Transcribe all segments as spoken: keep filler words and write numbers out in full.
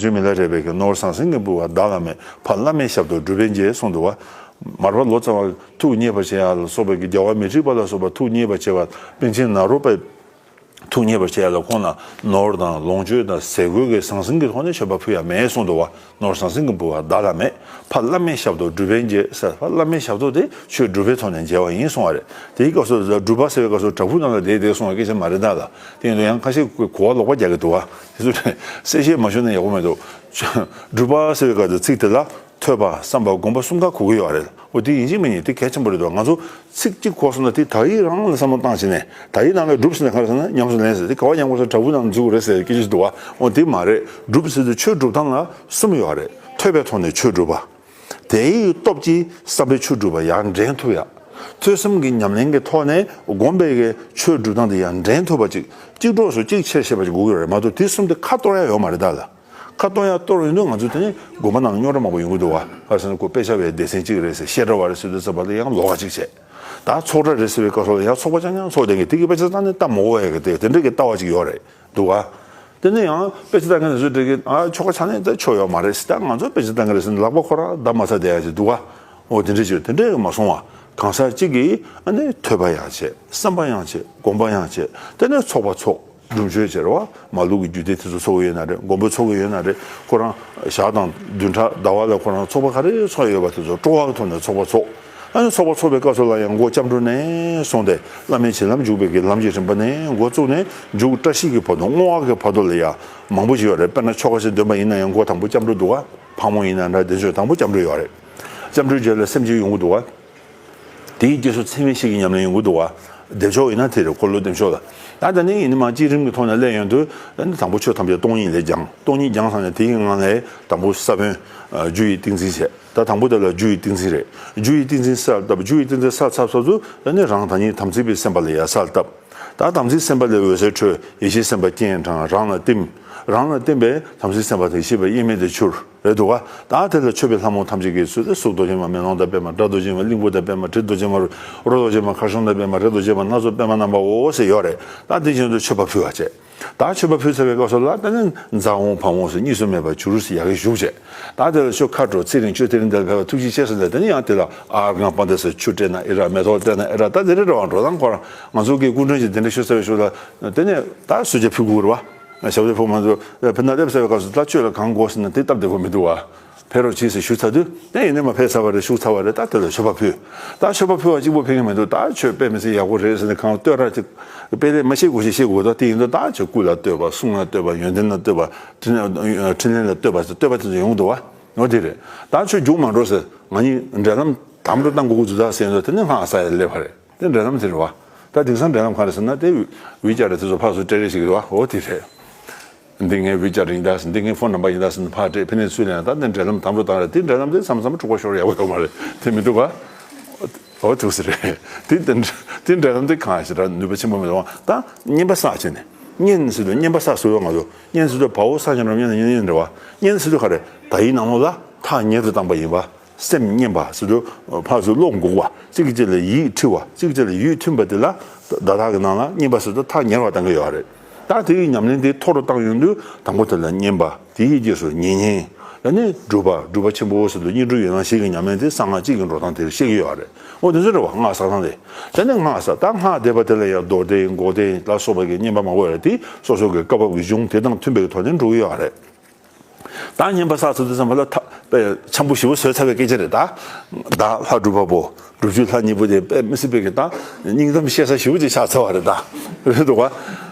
ཆུ་མི་ལ་རས་པའི་གི་ནོར་ཟང་ཟིང་གི་འབུལ་བ་བདག་བླ་མེད། ཕ་བླ་མའི་ཞབས་ཏོག་སྒྲུབ་པས་འཇལ་གསུངས་འདུག་བ། མར་པ་ལོ་ཙཱ་བ་ཐུགས་མཉེས་པར་བྱེད་ཡ་ལ་སོགས་པའི་གི་རྒྱལ་བ་མི་འཁྲིགས་པ་ལ་སོགས་པ་ཐུགས་མཉེས་པར་བྱེད་པ་པཎ་ཆེན་ནཱ་རོ་པའི་ཐུགས་མཉེས་པར་བྱེད་ཡ་ལ་ཁོང་ལ་ནོར་དང་ལོངས་སྤྱོད་དང་ཟས་གོས་ཀྱི་ཟང་ཟིང་གི་ཐོག་ནས་མཆོད་པ་ཕུལ་ཡ་མེད་གསུངས་འདུག་བ། ནོར་ཟང་ཟིང་གི་འབུལ་བ་བདག་བླ་མེད། ཕ་བླ་མའི་ཞབས་ཏོག་སྒྲུབ་པས་འཇལ་ཟེར། ཕ་བླ་མའི་ཞབས་ཏོག་དེ་ཆོས་སྒྲུབ་པའི་ཐོག་ནས་འཇལ་བ་ཡིན་གསུངས་པ་རེད། དེའི་སྐབས་སུ་སྒྲུབ་པ་ཟེར་བའི་སྐབས་སུ་བྲག་ཕུག་ནང་ལ་བསྡད་བསྡད་གསུངས་པའི་སྐད་ཆ་མ་རེད་ད་ལ། དེ་ཡིན་དུས་ཡང་ཁ་ཤས་གོ་བ་ལོག་པ་རྒྱག་གི་འདུག་བ། དེ་ཚོ་གསལ་བཤད་མ་ཞུས་ན་ཡག་པོ་མི་འདུག་སྒྲུབ་པ་ཟེར་བའི་སྐབས་དེ་ཚིག་དེ་ལ་ཐོས་པ་བསམ་པ་སྒོམ་པ་གསུམ་ཀ་གོ་གི་ཡོད་རེད། འོ་དེ་ཡིན་གཅིག་མིན་གཉིས་དེ་གལ་ཆེན་པོ་རེད་འདུག་ང་ཚོ་ཚིག་གཅིག་གོ་སོང་ན་དེ་དག་ཡིག་རང་ལ་བསམ་བློ་བཏང་བྱས་ནས་དག་ཡིག་ནང་ལ་སྒྲུབ་ཟེར་ན་ག་རེ་ཟེར་ན་ཉམས་སུ་ལེན་ཟེར། དེ་ག་བ་ཉམས་དགོས་ཟེར་བྲག་ཕུག་ནང་འཛུལ་དགོས་རེད་ཟེར་སྐད་ཆ་ཞིག་འདུག་བ། འོ་དེ་མ་རེད། སྒྲུབ་ཟེར་དུས་ཆོས་སྒྲུབ་སྟངས་ལ་གསུམ་ཡོད་རེད། ཐོས་པའི་ཐོག་ནས་ཆོས་སྒྲུབ་པ། དེའི་སྟོབས་ཀྱིས་བསམ་པའི་ཆོས་སྒྲུབ་པ་ཡར་འདྲེན་ཐུབ་ཡ། ཐོས་བསམ་གྱི་ཉམས་ལེན་གྱི་ཐོག་ནས་སྒོམ་པའི་གི་ཆོས་སྒྲུབ་སྟངས་དེ་ཡར་འདྲེན་ཐུབ་པ་ཅིག་གཅིག་གྲོགས་སུ་གཅིག་ཆེར་བཤད་པ་ཅིག་དགོས་ཀྱི་ཡོད་རེད་མ་གཏོགས་དེ་གསུམ་དེ་ཁ་གཏོར་ཡ་ཡོད་མ་རེད་ད་ལ། ཁ་གཏོར་ཡ་གཏོར་ཡོང་དུས་ང་ཚོ་དེ་ནི་དགོན་པ་ནང་རྙོག་དྲ་མང་པོ་ཡོང་གི་འདུག་བ། ག་རེ་ཟེར་ན་ཁོ་དཔེ་ཆ་བའི་སྡེ་ཚན་གཅིག་རེད་ཟེར། བཤད་གྲྭ་བ་རེད་ཟེར་དུས་ཙམ་པ་ལ་ཡང་ལོགས་ཀ་གཅིག་བྱས། ད་ཚོགས་གྲྭ་རེད་ཟེར་བའི་སྐབས་སུ་ལ་ཡང་ཚོགས་པ་རྐྱང་རྐྱང་ཚོགས་བསྡད་མཁན་དེ་གི་དཔེ་ཆ་ལྟ་ནས་ལྟ་མ་འོས་ཡ་གི་དེ་དེ་འདྲ་གི་ལྟ་བ་ཅིག་ཡོད་རེད་འདུག་བ། དེ་ནས་ཡང་དཔེ་ཆ་ལྟ་མཁན་དེ་ཚོས་འགྲིག་གི། ཨ་ཆོ་ག་ཆ་ནས་ད་ཆོ་ཡོད་མ་རེད་ཟེར། ད་ང་ཚོ་དཔེ་ཆ་ལྟ་མཁན་རེད་ཟེར་ནས་ལག་པ་ཁོ་རང་བརྡབ་མ་ཚར་བསྡད་ཡ་ཅིག་འདུག་བ། འོ་དེ་འདྲ་ཅིག་དེ་འདྲ་གི་མ་སོང་བ། གང་ཟག་གཅིག་གིས་ཨ་ནི་ཐོས་པ་ཡང་བྱེད། བསམ་པ་ཡང་བྱེད། སྒོམ་པ་ཡང་བྱེད། དེ་ནས་ཚོགས་པ་ཚོགས། སྒྲུབ་མཆོད་བྱེད་རེད་བ། མ་ལུག་གི་རྒྱུད་སྡེ་དེ་ཚོ་ཚོགས་ཀྱི་ཡོད་ན་རེད། མགོན་པོ་ཚོགས་ཀྱི་ཡོད་ན་རེད། ཁོ་རང་ཞག་དང་བདུན་ཕྲག་ཟླ་བ་ལ་ཁོ་རང་ཚོགས་པ་ག་རེ་ཚོགས་ཡོད་པ་དེ་ཚོ་སྤྲོ་བ་གི་ཐོག་ནས་ཚོགས་པ་ཚོགས། ཨ་ནི་ཚོགས་པ་ཚོགས་པའི་སྐབས་སུ་ལ་ཡང་མགོ་སྐྱབས་འགྲོ་ནས་བཟུང་སྟེ་བླ་མའི་བྱིན་རླབས་འཇུག་པའི་གི་ལམ་གྱི་རིམ་པ་ནས་འགོ་བཙུགས་ནས་མཇུག་བཀྲ་ཤིས་ཀྱི་བར་དུ་བསྔོ་བ་གི་བར་དུ་ལ་ཡང་མང་པོ་ཞིག་ཡོད་རེད། དཔེར་ན་ཆོ་ག་ཞིག་འདོན་པ་ཡིན་ན་ཡང་མགོ་དང་པོ་སྐྱབས་འགྲོ་འདུག་བ། ཕག་མོ་ཡིན་ན་འདྲ་དེ་ཚོས་དང་པོ་སྐྱབས་འགྲོ་ཡོད་རེད། སྐྱབས་འགྲོའི་རྗེས་ལ་སེམས་བསྐྱེད་ཡོང་གི་འདུག་བ། དེའི་རྗེས་སུ་ཚད་མེད་བཞི་གི་ཉམས་ལེན་ཡོང་གི་འདུག་བ། བདེ་མཆོག་ཡིན་ན་དེ་རེད། འཁོར་ལོ་བདེ་མཆོག་ལ། ད་དེ་ནས་ཡིན་ནི་མ་གཅིག་རིམ་གྱི་ཐོག་ནས་སླེབས་ཡོང་དུས་ད་ནི་དང་པོ་ཆོས་ཐམས་ཅད་སྟོང་ཉིད་ལས་སྦྱངས། སྟོང་ཉིད་སྦྱངས་ཙང་ནས་དེའི་ངང་ལས་དང་པོ་ས་བོན་རྒྱུ་ཡི་ཏིང་འཛིན་བྱས། ད་དང་པོ་དེ་ལ་རྒྱུ་ཡི་ཏིང་འཛིན་རེད། རྒྱུ་ཡི་ཏིང་འཛིན་སར་བཏབ། རྒྱུ་ཡི་ཏིང་འཛིན་སར་ཚབ་ཚབ་ཏུ་ད་ནི་རང་དང་ཉིད་དམ་ཚིག་པའི་སེམས་དཔའ་ལ་ཡ་སར་བཏབ། ད་དམ་ཚིག་སེམས་དཔའ་ལས་འོད་ཟེར་འཕྲོས། ཡེ་ཤེས་སེམས་དཔའ་སྤྱན་དྲངས། རང་ལ་བསྟིམ། རང་ལ་བསྟིམ་པས་དམ་ཚིག་སེམས་དཔའ་དང་ཡེ་ཤེས་པ་དབྱེར་མེད་དུ་གྱུར། རེད་འདུག་བ། ད་དེ་ལ་མཆོད་པའི་ལྷ་མོ་ཐམས་ཅད་ཀྱིས་གསོལ་ཏེ་གཟུགས་མདོག་ཅན་མ་མེ་ལོང་དང་པདྨ། སྒྲ་མདོག་ཅན་མ་གླིང་བུ་དང་པདྨ། དྲི་མདོག་ཅན་མ་རོ་མདོག་ཅན་མ་མཁར་གཞོང་དང་པདྨ། རེག་མདོག་ཅན་མ་སྣ་ཚོགས་པདྨ་རྣམ་པའོ་ཟེར་ཡོད་རེད། ད་དེ་བཞིན་དུ་མཆོད་པ་ཕུལ་བ་བྱས། ད་མཆོད་པ་ཕུལ་ཚར་བའི་སྐབས་སུ་ལ་ད་ནི་ཛཿཧཱུྃ་བཾ་ཧཱུྃ་ཟེར་གཉིས་སུ་མེད་པར་གྱུར་ཟེར་ཡ་གི་བཞུགས་བྱས། ད་དེ་ལ་ཆོ་ག་འགྲོ། ཚེ་རིང་མཆོད། དེ་རིང་འདིར་ཕེབས་པ་ཐུགས་རྗེ་ཆེ་ཟེར་ནས་དེ་ནི་ཡང་དེ་ལ་ཨརྒྷཾ་པཱདྱ་ཟེར་ཆུ་སྤྲད་ན་ཨེ་རག་མེ་ཏོག་སྤྲད་ན་ཨེ་རག་ད་དེ་རེད་རེད་བ། འགྲོ་སྟངས་ཁོ་རང་ང་ཚོ་གི་སྐུ་མགྲོན་གྱིས་དེ་འདྲ་ཞུ་ཚར་བའི་ཤུལ་ལ་དེ་ནས་ད་གསོལ་ཇ་ཕུལ་དགོས་རེད་བ། ཞབས་བརྟན་ཕུལ་མ་ཐུབ། ཕེབས་ན་སླེབས་ཚར་བའི་སྐབས་སུ་ད་ཆོས་ལ་གང་དགོས་ཟེར་ན་དེ་སྟབས་བདེ་པོ་མི་འདུག་བ། ཕེབས་རོགས་གྱིས་ཟེར་ཞུ་ཚར་དུས་དེ་ཡིན་ནའི་མ་ཕེབས་ཚར་བ་རེད། བཞུགས་ཚར་བ་རེད། ད་དེ་ལ་མཆོད་པ་ཕུལ། ད་མཆོད་པ་ཕུལ་བ་གཅིག་པོ་ཕན་གྱི་མི་འདུག་ད་ཆོས་དཔེ་མི་སྲིད་ཡག་པོ་རེད་ཟེར་ནས་གང་བསྟོད་ར་ཅིག་དཔེ་ལས་མ་ཤེས་དགོས་ཤེས་ཤེས་དགོས། ད་དེ་ཡིན་དུས་ད་ཆོས་སྐུ་ལ་བསྟོད་པ། གསུང་ལ་བསྟོད་པ། ཡོན་ཏན་ལ་བསྟོད་པ། འཕྲིན་ལས་ལ་བསྟོད་པ་ཟེར་བསྟོད་པ་དེ་ཚོ་ཡོང་གི་འདུག་བ། འོ་དེ་རེད། ད་ཆོས་རྒྱུགས་མ་འགྲོ་ཟེར། ང་གཉིས་འབྲེལ་ལམ་དམ་དུ་བཏང་དགོས་ཀྱི་འདུག་ད་ཟེར་ཡོང་དུས་དེ་ནི་སྔགས་ཟ་ཡ་སླེབས་པ་རེད། དེ་འབྲེལ་ལམ་དེ་རེད་བ། ད་དེང་སང་འབྲེལ་ལམ་ག་རེ་ཟེར་ན་དེ་ཝི་ཅེཊ་དེ་ཚོ་ཕར་ཚུར་སྤྲད་རེས་ཞིག་རེད་བ། འོ་དེ་རེད། འདི་ངའི་ཝི་ཅེཊ་ཡིན་ད་ཟེར། འདི་ངའི་ཕོན་ནམ་བར་ཡིན་ད་ཟེར་ནས་ཕར་སྤྲད། ཕ་ནས་ཚུར་ལེན། ད་འདི་འབྲེལ་ལམ་དམ་དུ་བཏང་རེད། དེ་འབྲེལ་ལམ་དེ་མཚམས་མཚམས་འཁྲུག་པ་ཤོར་ཡག་པོ་ཡོད་མ་རེད། དེ་མི་འདུག་ག་འོ་འདུག་སེ་རེད། དེ་དེ་དེ་འབྲེལ་ལམ་དེ་གང་ཞིག་ར་ནུས་པ་ཆེན་པོ་མི་འདུག་ད་བསྙེན་པ་བསགས་བྱས་ནས། བསྙེན་ཟེར་དུས་བསྙེན་པ་བསགས་ཟེར་བ་ང་ཚོ། བསྙེན་ཟེར་དུས་བ་འོ་ས་ཉ་རོ་བསྙེན་བསྙེན་རེད་བ། བསྙེན་ཟེར་དུས་ག་རེ། དག་ཡིག་ནང་ལོགས་ལ་ཐག་ཉེ་དུ་བཏང་པ་ཡིན་པ། སེམས་བསྙེན་པ་ཟེར་དུས་ཕར་ཚུར་བློ་འགུག་པ། གཅིག་གིས་གཅིག་ལ་ཡིད་འཁྲི་བ། གཅིག་གིས་གཅིག་ལ་ཡིད་མཐུན་པ་དེ་ལ་བརྡ་དག་གི་ནང་ལ་བསྙེན་པ་ཟེར་དུས་ཐག་ཉེ་བར་བཏང་གི་ཡོད་རེད། ད་དེ་ཡི་ཉམས་ལེན་དེ་མཐོ་རུ་བཏང་ཡོང་དུས་དང་པོ་དེ་ལ་བསྙེན་པ། དེའི་རྗེས་སུ་མྱ་ངན། ད་ནི་སྒྲུབ་པ། སྒྲུབ་པ་ཆེན་པོ་ཟེར་དུས་བསྙེན་སྒྲུབ་ཡན་ལག་བཞི་གི་ཉམས་ལེན་དེ་གསང་སྔགས་གཅིག་གི་འགྲོ་སྟངས་དེར་བཤད་ཀྱི་ཡོད་རེད། འོ་དེ་ཚོ་རེད་བ། སྔགས་བསགས་སྟངས་དེ། ད་ནི་སྔགས་བསགས། ད་སྔགས་བཟླས་པ་དེ་ལ་ཡང་མདོ་བཟླས། འགོག་བཟླས་ལ་སོགས་པ་གི་བསྙེན་པ་མང་པོ་ཡོད་རེད། དེ་སོ་སོ་གི་བཀའ་བབས་ཀྱི་གཞུང་དེ་དང་མཐུན་པའི་ཐོག་ནས་འགྲོ་གི་ཡོད་རེད། ད་བསྙེན་པ་བསགས་ཚར་དུས་ཙམ་པ་ལ་ཐ་དཔེ་འཆམ་པོ་ཞེ་པོ་བཟོས་ཚར་བའི་སྐད་ཆ་རེད་ད། བདག་ལྷ་སྒྲུབ་པ་པོ། སྒྲུབ་བརྒྱུད་ལྷ་གཉིས་པོ་དེ་དཔེ་མི་སྲིད་པའི་གི་ད་སྙིང་གཏམ་བཤད་ས་ཞེ་པོ་ཅིག་ཆགས་ཚར་བ་རེད་ད། རེད་འདུག་བ།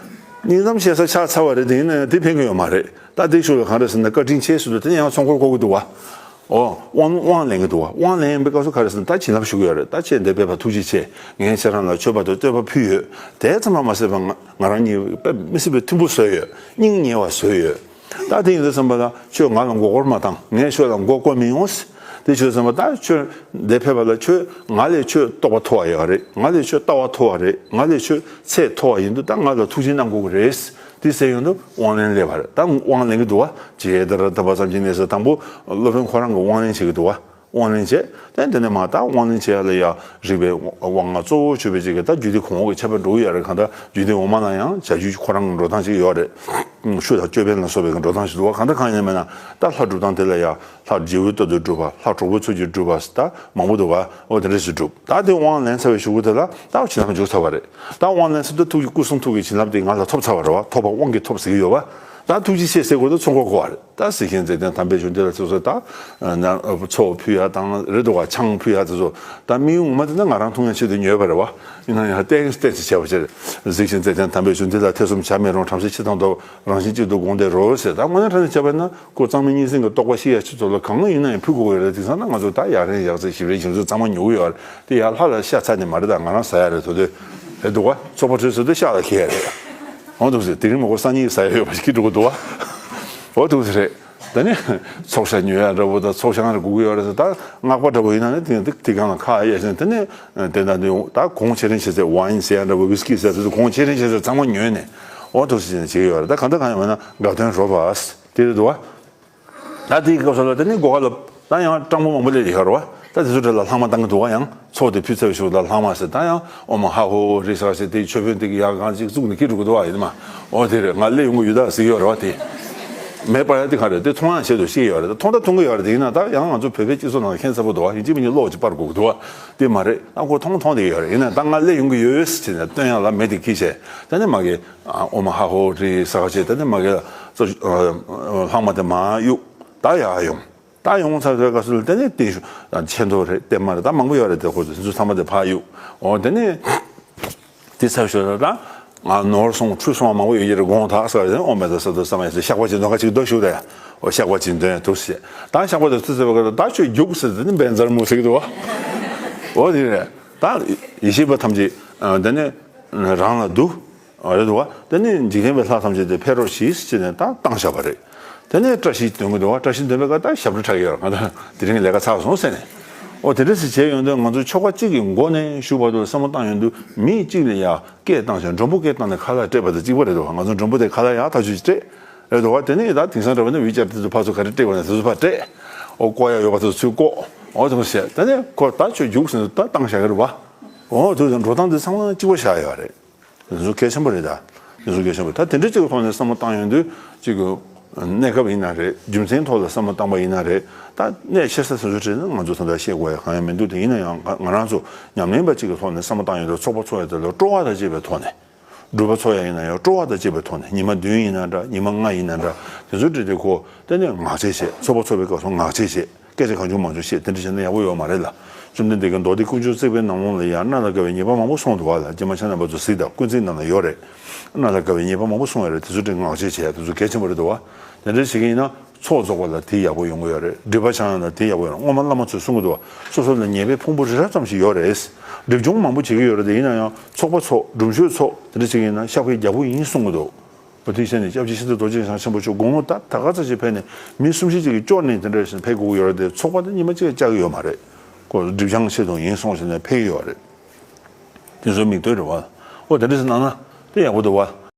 སྙིང་གཏམ་བཤད་ས་ཆགས་ཚར་བ་རེད། དེ་ཡིན་ན་ཡང་དེ་ཕན་གི་ཡོད་མ་རེད། ད་དེ་ཤུགས་ལ་གང་རེད་ཟེར་ན་བཀའ་དྲིན་ཆེ་ཟེར་དུས་དེ་ནས་ཡང་ཚོགས་འཁོར་བསྐོར་གི་འདུག་བ། ཨོ། དབང་དབང་ལེན་གི་འདུག་བ། དབང་ལེན་པའི་སྐབས་སུ་ག་རེ་ཟེར་ན་ད་བྱིན་རླབས་ཞུ་གི་ཡོད་རེད། ད་ཁྱེད་འདིར་ཕེབས་པ་ཐུགས་རྗེ་ཆེ། ངས་ཁྱེད་རང་ལ་མཆོད་པ་དང་བསྟོད་པ་ཕུལ་ཡོད། དེ་ཙམ་མ་ཟད་པ་ང་ང་རང་གཉིས་དཔེ་མི་སྲིད་པའི་མཐུན་པོ་བཟོས་ཡོད། སྙིང་ཉེ་བ་བཟོས་ཡོད། ད་དེ་ཡིན་དུས་ཙམ་པ་ལ་ཁྱོད་ང་ལ་མགོ་སྐོར་མ་བཏང་། ངས་ཁྱོད་ལ་མགོ་སྐོར་མི་ཡོང་། དེ་བྱས་ཙམ་པ་ད་ཁྱོད་འདིར་ཕེབས་པ་ལ་ཁྱོད་ང་ལས་ཁྱོད་རྟོགས་པ་མཐོ་བ་ཡོད་རེད། ང་ལས་ཁྱོད་ལྟ་བ་མཐོ་བ་རེད། ང་ལས་ཁྱོད་ཚད་མཐོ་བ་ཡིན་དུས་ད་ང་ལ་ཐུགས་རྗེ་གནང་དགོས་ཀྱི་རེད། དེ་ཟེར་ཡོང་དུས་དབང་ལེན་སླེབས་པ་རེད། ད་དབང་ལེན་གྱི་འདུག་བ། ཇི་ལྟར་བསྟན་པ་ཙམ་གྱིས་ནི་ཟེར། དང་པོ་སློབ་དཔོན་ཁོ་རང་གིས་དབང་ལེན་བྱེད་ཀྱི་འདུག་བ། དབང་ལེན་བྱས། དེ་དེ་ནས་མ་ད་དབང་ལེན་བྱས་ལ་ཡ་རིག་པའི་དབང་ལྔ་གཙོ་བོ་ཆོད་པའི་ཅིག་གི་ད་རྒྱུད་སྡེ་གོང་འོག་གི་ཁྱད་པར་འགྲོ་གི་ཡོད་རེད། གང་ལྟར་རྒྱུད་སྡེ་འོག་མ་ལ་ཡང་བྱ་རྒྱུད་ཁོ་རང་གི་འགྲོ་སྟངས་ཅིག་ཡོད་རེད། ཆོས་དང་ཅོད་པན་ལ་སོགས་པའི་གི་འགྲོ་སྟངས་ཤིག་འདུག་བ། གང་ལྟར་གང་ཡིན་མིན་ན་ད་ལྷ་སྒྲུབ་སྟངས་དེ་ལ་ཡ་ལྷ་རྗེ་བོའི་བསྟོད་པའི་སྒྲུབ་པ། ལྷ་གྲོགས་པོའི་ཚུལ་གྱིས་སྒྲུབ་པ། ད་མང་པོ་འདུག་བ། འོ་དེ་འདྲ་ཞིག་སྒྲུབ། ད་དེ་དབང་ལེན་ཚར་བའི་གཞུག་གུ་དེ་ལ་ད་བྱིན་རླབས་འཇུག་ཚར་བ་རེད། ད་དབང་ལེན་ཚར་དུས་ཐུགས་ཀྱི་སྐུ་གསུང་ཐུགས་ཀྱི་བྱིན་རླབས་དེ་ང་ལ་ཐོབ་ཚར་བ་རེད་བ། ཐོབ་པ་དབང་གིས་ཐོབ་ཟེར་གྱི་ཡོད་བ། ད་ཐུགས་རྗེ་ཆེ་ཟེར་དགོས་དུས་ཚོགས་འཁོར་བསྐོར་བ་རེད། ད་གཟིགས་ཤིང་མཛེས་ལྡན་དམ་པའི་ཆོས་འདི་ལ་ཚོགས་གསོལ། ད་ན་ཚོགས་ཕུལ་ཡ་དང་རེད་འདུག་བ། ཆང་ཕུལ་ཡ་དེ་ཚོ་ད་དམིགས་ཡུལ་ངོ་མ་དེ་ནི་ང་རང་འཐུང་ཡ་ཆེད་དུ་ཉོས་པ་རེད་བ། ཡིན་ན་ཡང་ཏན་ཏན་ཅིག་བྱས་པ་ཕྱིར། གཟིགས་ཤིང་མཛེས་ལྡན་དམ་པའི་ཆོས་འདི་ལ། ཐེ་ཚོམ་བྱ་མི་རུང་། བྲམ་ཟེ་ཕྱིར་བཏང་སྟོབས། རང་བཞིན་གཅིག་ཏུ་དགོངས་ཏེ་རོལ་ཟེར། ད་དངོས་གནས་དྲང་གནས་བྱས་པ་ན་ཁོ་གཙང་མའི་གཉན་སྲིན་གྱི་རྟོག་པ་ཞི་ཡ་ཆེད་དུ་ལ་གང་ཡིན་ན་ཡང་ཕུལ་དགོས་ཀྱི་རེད། དེང་སང་ན་ང་ཚོ་ད་ཡ་རན་ཡག་ཚད་ཞིབ་རན་ཞིབ་ཚད་ཚང་མ་ཉོ་གི་ཡོད་རེད། དེ་ཡ་ལྷ་ལ་ཤ་ཚ་ནི་མ་རེད། ད་ང་རང་ཟ་ཡ་རེད། དོ་དོ་རེད་འདུག་བ། ཚོགས་པ་གྲོལ་ཚར་དུས་ཤ་ལ་འཁེལ་ཡ་རེད། འོ་འདུག་ཟེར། དེ་རིང་མ་གོ་སང་ཉིན་ཟ་ཡ་ཡོད་པ་ཞིག་གི་འགྲོ་གི་འདུག་བ། འོ་འདུག་ཟེར་རེད། ད་ནི་ཚོགས་ཤ་ཉོ་ཡ་འདྲ་བོ་དང་ཚོགས་ཤ་ང་ལ་དགོས་ཀྱི་ཡོད་རེད་ཟེར། ད་སྔགས་པ་འདྲ་བོ་ཡིན་ན་ནི་དེ་དེ་གང་ལ་ཁ་གཡར་ཞིང་། དེ་ནས་དེ་འདྲ་འདི་ད་གོང་ཆེ་རིང་ཆེ་ཟེར། ཝའིན་ཟེར་ཡ་འདྲ་བོ། ཝིས་ཀི་ཟེར་ཡ་དེ་ཚོ་གོང་ཆེ་རིང་ཆེ་ཟེར། ཚང་མ་ཉོས་ནས་འོ་འདུག་ཟེར་བྱེད་ཀྱི་ཡོད་རེད། ད་གང་ལྟར་གང་ཡིན་ན་དགའ་སྟོན་རོལ་པ་དེ་རེད་འདུག་བ། ད་དེའི་སྐབས་སུ་ལ་དེ་ནི་སྒོ་ཁ་ལ་ད་ཡང་སྤྲང་པོ་མང་པོ་སླེབས་ཡོད་རེད་བ། ད་དེ་ཚོ་གྲས་ལ་ལྷག་མ་བཏང་གི་འདུག་བ། ཡང་ཚོགས་དེ་ཕུལ་ཚར་བའི་གཞུག་ལ་ལྷག་མ་ཟེར། ད་ཡང་ཨོཾ་ཧ་ཧོ་ཧྲཱིཿ་ཟེར་བ་ཞིག་དེའི་མཆོད་དཔོན་དེ་གི་ཡང་གང་ཅིག་བཙུགས་ནས་འཁྱེར་འགྲོ་གི་འདུག་བ། ཡིན་མ། འོ་དེ་རེད། ང་སླེབས་ཡོང་གི་ཡོད་ད་ཟེར་གྱི་ཡོད་རེད་བ། དེ་མེད་པ་ཡང་དེ་ག་རེད། དེ་མཐོང་ཡང་བྱེད་དུ་ཤེས་ཡོད་རེད། མཐོང་ད་མཐོང་གི་ཡོད་རེད། དེ་ཡིན་ན་ད་ཡང་ང་ཚོ་བོད་པའི་སྤྱི་ཚོགས་ནང་ཁྱད་མཚར་པོ་འདུག་བ། ཡིན་གཅིག་མིན་གཅིག་བློ་ཅིག་སྤར་དགོས་ཀྱི་འདུག་བ། དེ་མ་རེད། ཨ་ཁོ་མཐོང་མཐོང་བསྡད་ཡོད་རེད། ཡིན་ན་ད་ང་སླེབས་ཡོང་གི་ཡོད་ཟེར་ནས་སྟོན་ཡག་ལ་མེ་དེ་འཁྱེར་བྱས། ད་ནི་མ་གི་ཨོཾ་ཧ་ཧོ་ཧྲཱིཿ་ཟེར་བ་བྱས། ད་ནི་མ་གི་ལ་ཚོ་ལྷག་མ་དེ་མར་གཡུག་ད་ཡར་ཡོང་། ད་ཡོང་ཚར་བའི་སྐབས་སུ་ལ་དེ་ནས་བརྟན་བཞུགས་དང་ཆད་མདོ་རེད། བརྟན་མ་རེད། ད་མང་པོ་ཡོད་རེད། དེ་ཁོ་ཚོ་དེ་ཚོ་ཚང་མ་དེ་ཕར་གཡུག་འོ་དེ་ནས་དེ་ཚར་ཞོར་ལ་ད་ང་ནོར་སོང་འཁྲུལ་སོང་བ་མང་པོ་ཡོད་ཀྱི་རེད། དགོངས་དག་ཟེར་བ་དེ་ནས་ཨོཾ་མེ་ཏཱ་ས་ཏྭ་ས་མ་ཡ་ཟེར། བཤགས་པ་ཅིག་འདོན་ག་ཅིག་འདོན་ཞུ་དེ། འོ་བཤགས་པ་ཅིག་འདོན་ཐུགས་ཟེར། ད་བཤགས་པ་དེ་ཐུགས་ཟེར་བའི་སྐབས་ལ་ད་ཁྱོད་རྒྱུགས་ཟེར། དེ་ནི་བཛྲ་མུ་ཟེར་གྱི་འདུག་བ། འོ་དེ་རེད། ད་ཡེ་ཤེས་པ་ཐམས་ཅད་དེ་ནས་རང་ལ་འདུ། རེད་འདུག་བ། དེ་ནས་འཇིག་རྟེན་པའི་ལྷ་ཐམས་ཅད་དེ་ཕེབས་རོགས་གྱིས་ཟེར་ནས་ད་བཏང་བཞག་པ་རེད། དེ་ནས་བཀྲ་ཤིས་འདོན་གྱི་འདུག་བ། བཀྲ་ཤིས་འདོན་པའི་སྐབས་ད་ཞབས་བྲོ་འཁྲབ་ཀྱི་ཡོད་རེད། ང་ད་དེ་རིང་ལས་ཀ་ཚར་སོང་ཟེར་ནས། འོ་དེ་འདྲ་ཞིག་བྱས་ཡོང་དུས་ང་ཚོ་ཆོ་ག་གཅིག་གི་མགོ་ནས་མཇུག་བར་དུ་བསམ་བློ་བཏང་ཡོང་དུས་མི་གཅིག་ལ་ཡ་སྐད་བཏང་ཞིང་མགྲོན་པོ་སྐད་བཏང་ནས་ཁ་ལག་སྤྲད་པ་དང་གཅིག་པ་རེད་འདུག་བ། ང་ཚོ་མགྲོན་པོ་དེ་ཁ་ལག་ཡག་ཐག་ཆོད་ཅིག་སྤྲད་རེད་འདུག་བ། དེ་ནས་ད་དེང་སང་འདྲ་བ་ནི་ཝི་ཅེཊ་དེ་ཚོ་ཕར་ཚུར་ག་རེ་སྤྲད་པ་ན་དེ་ཚོ་ཕར་སྤྲད། འོ་བཀོག་ཡ་ཡོད་པ་དེ་ཚོ་ཚུར་བཀོག་འོ་དེ་མོ་བྱས། དེ་ནས་ཁོ་ད་ཁྱོད་རྒྱུགས་ཟེར་ནས་ད་བཏང་བཞག་གི་རེད་བ། འོ་དེ་ཚོ་འགྲོ་སྟངས་དེ་ཚང་མ་གཅིག་པ་བཞག་ཡོད་རེད། དེ་ཚོ་གལ་ཆེན་པོ་རེད་ད། དེ་ཚོ་གལ་ཆེན་པོ་རེད། ད་དེ་འདྲ་གཅིག་གི་ཐོག་ནས་བསམ་བློ་བཏང་ཡོང་དུས་གཅིག་གི་གནས་སྐབས་ཡིན་ན་རེད། རྒྱུ་མཚན་ཐོག་ལ་བསམ་བློ་བཏང་པ་ཡིན་ན་རེད། ད་གནད་ཆེ་ས་དེ་ཚོ་རེད་ན་ང་ཚོ་ད་ལྟ་བཤད་དགོས་ཡ་གང་ཡང་མི་འདུག་དེ་ཡིན་ན་ཡང་ང་ང་རང་ཚོ་ཉམས་ལེན་པ་གཅིག་གི་ཐོག་ནས་བསམ་བློ་བཏང་ཡོང་དུས་ཚོགས་པ་འཚོགས་ཡ་དེ་ལ་སྤྲོ་བ་དང་བཅས་པའི་ཐོག་ནས། སྒྲུབ་པ་འཚོགས་ཡ་ཡིན་ན་ཡང་སྤྲོ་བ་དང་བཅས་པའི་ཐོག་ནས། ཉི་མ་བདུན་ཡིན་ན་འདྲ། ཉི་མ་ལྔ་ཡིན་ན་འདྲ། དེ་ཚོའི་གྲས་དེ་ཁོ་དེ་ནས་ངག་བཅད་བྱས། ཚོགས་པ་འཚོགས་པའི་སྐབས་སུ་ངག་བཅད་བྱས། སྐད་ཆ་གང་བྱུང་མང་བྱུང་བཤད། དེ་འདྲ་བྱས་ན་ཡག་པོ་ཡོད་མ་རེད་ལ། བཅོམ་ལྡན་འདས་ཀྱིས་མདོ་སྡེ་ཀུན་འབྱུང་བརྩེགས་པའི་ནང་ལོགས་ལ་ཡང་སྣ་ལ་དགའ་བའི་ཉེས་པ་མང་པོ་གསུངས་འདུག་བ་ལ། རྗེ་མ་ཆ་ན་པ་ཚོ་གཟིགས་དང་། ཀུན་གཟིགས་ནང་ལ་ཡོད་རེད། སྣ་ལ་དགའ་བའི་ཉེས་པ་མང་པོ་གསུངས་ཡོད་རེད། དེ་ཚོའི་གྲས་ངག་བཅད་བྱས། དེ་ཚོ་གལ་ཆེན་པོ་རེད་འདུག་བ། དེ་འདྲ་བྱེད་ཀྱི་ཡིན་ན། ཚོགས་རྫོགས་པ་ལ་དེ་ཡག་པོ་ཡོང་གི་ཡོད་རེད། སྒྲིབ་པ་སྦྱང་ཡ་ལ་དེ་ཡག་པོ་ཡོང་། སྔོན་མ་བླ་མ་ཚོས་གསུང་གི་འདུག་བ། སོ་སོ་ལ་ཉེས་པའི་ཕུང་པོ་རི་རབ་ཙམ་ཞིག་ཡོད་རེད། སྒྲིབ་སྦྱོང་མང་པོ་བྱེད་ཀྱི་ཡོད་རེད་དེ། ཡིན་ན་ཡང་ཚོགས་པ་ཚོགས། སྒྲུབ་མཆོད་ཚོགས། དེ་འདྲ་བྱེད་ཀྱི་ཡིན་ན་བཤགས་པའི་རྒྱལ་པོ་ཡིན་གསུང་གི་འདུག་འོ་དེ་བྱས་ནས་སྐྱབས་རྗེ་ཤིན་ཏུ་རྡོ་རྗེ་འཆང་ཆེན་པོ་མཆོག་དགུང་ལོ་ད་ད་ག་ཚོད་ཅིག་ཕེབས་ནས་མི་གསུམ་བཞི་ཅིག་གིས་སྐྱོར་ནས་དེ་འདྲ་ཕེབས་དགོས་ཀྱི་ཡོད་རེད་དེ། ཚོགས་པ་དེ་ཉི་མ་གཅིག་བཅག་གི་ཡོད་མ་རེད། ཁོ་སྒྲིབ་སྦྱང་ཆེད་དུ་ཡིན་གསུངས་བྱས་ནས་ཕེབས་ཀྱི་ཡོད་རེད། དེ་ཚོའི་མིག་ལྟོས་རེད་བ། འོ་དེ་འདྲ་ཞིག་གནང་ན་དེ་ཡག་པོ་འདུག་བ།